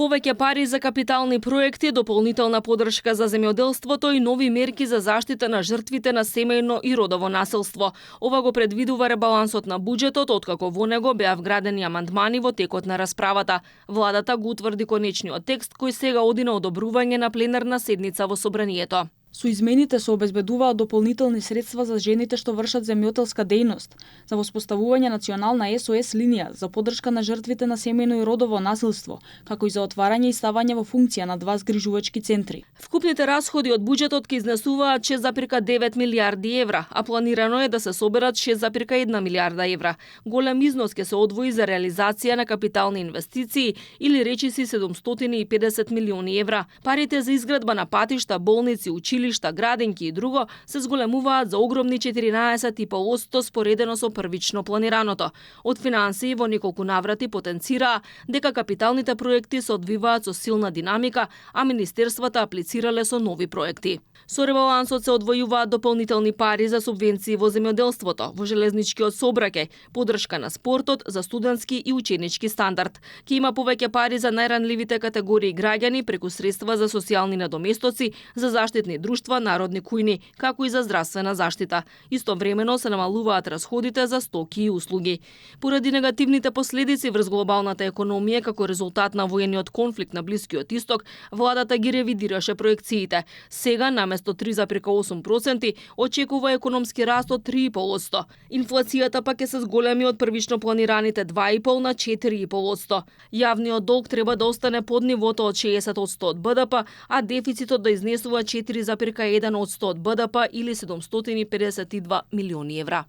Повеќе пари за капитални проекти, дополнителна поддршка за земјоделството и нови мерки за заштита на жртвите на семејно и родово насилство. Ова го предвидува ребалансот на буџетот, откако во него беа вградени амандмани во текот на расправата. Владата го утврди конечниот текст кој сега оди на одобрување на пленарна седница во собранието. Со измените се обезбедуваат дополнителни средства за жените што вршат земјоделска дејност, за воспоставување национална СОС линија за поддршка на жртвите на семејно и родово насилство, како и за отварање и ставање во функција на 2 згрижувачки центри. Вкупните расходи од буџетот ќе изнесуваат 6,9 милијарди евра, а планирано е да се соберат 6,1 милијарда евра. Голем износ ќе се одвои за реализација на капитални инвестиции или речиси 750 милиони евра. Парите за изградба на патишта, болници, училишта, градинки и друго се зголемуваат за огромни 14,5% споредено со првично планираното. Од финансии во неколку наврати потенцираа дека капиталните проекти се одвиваат со силна динамика, а министерствата аплицирале со нови проекти. Со ребалансот се одвојуваат дополнителни пари за субвенции во земјоделството, во железничкиот сообраќај, поддршка на спортот, за студентски и ученички стандард. Ќе има повеќе пари за најранливите категории граѓани преку средства за социјални надоместоци, за заштитни друштва, народни кујни, како и за здравствена заштита. Истовремено се намалуваат расходите за стоки и услуги. Поради негативните последици врз глобалната економија како резултат на воениот конфликт на Блискиот Исток, владата ги ревидираше проекциите. Сега наместо 3,8% очекува економски раст од 3,5%. Инфлацијата пак ќе се зголеми од првично планираните 2,5 на 4,5%. Јавниот долг треба да остане под нивото од 60% од БДП, а дефицитот да изнесува 4,1% од БДП или 752 милиони евра.